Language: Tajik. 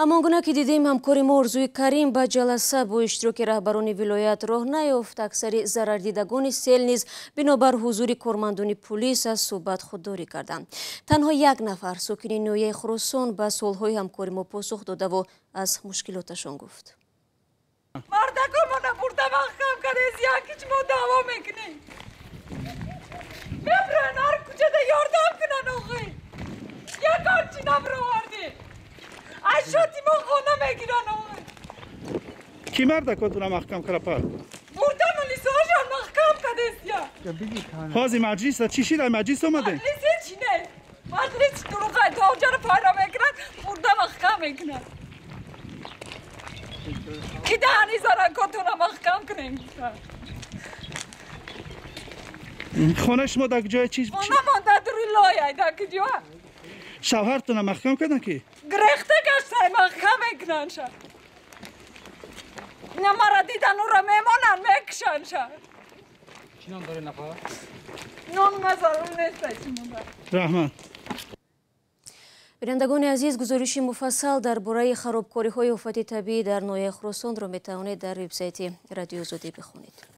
Ҳамон гуна ки дидем, ҳамкори мо Орзуи Карим ба ҷаласа бо иштироки раҳбарони вилоят роҳ наёфт. Аксари зарардидагони сел низ бинобар ҳузури кормандони пулис аз суҳбат худдорӣ карданд. Танҳо як нафар сокини ноҳияи Хуросон ба суолҳои ҳамкори мо посух додаву аз мушкилоташон гуфт. Мардакомона бурда маҳкам кардез, якич мо даъво мекунем. Мебуранд ҳар кӯчада, ёрдам кунанд охи. Ягон чи набировардем. Ашоти мо хона мегиранд охи. Ки мардакотуна маҳкам кара па? Бурда милисоашон маҳкам кардесия. Ҳози маҷлиса чӣ шид? Ай маҷлис омадем? Маҷлисе чи не? Маҷлис дуруғай тоҷаро пайдо мекунанд, бурда маҳкам мекунанд. Ки даҳани заракотуна маҳкам кунем гуфтанд. Хонаи шумо дар ҷои чи? Хона монда дури лояй, дар куҷо? Шавҳартона маҳкам кардан ки? Гирехта гаштай, маҳкам мекунанд ша. Ина мара дидан, ура мемонанд, мекушанд ша. Чӣ ном доред, нафар? Ном назарум нестай чимонда. Раҳмат. Бинандагони азиз, гузориши муфассал дар бораи харобкориҳои офати табиӣ дар ноҳияи Хуросонро метавонед дар вебсайти Радиои Озодӣ бихонед.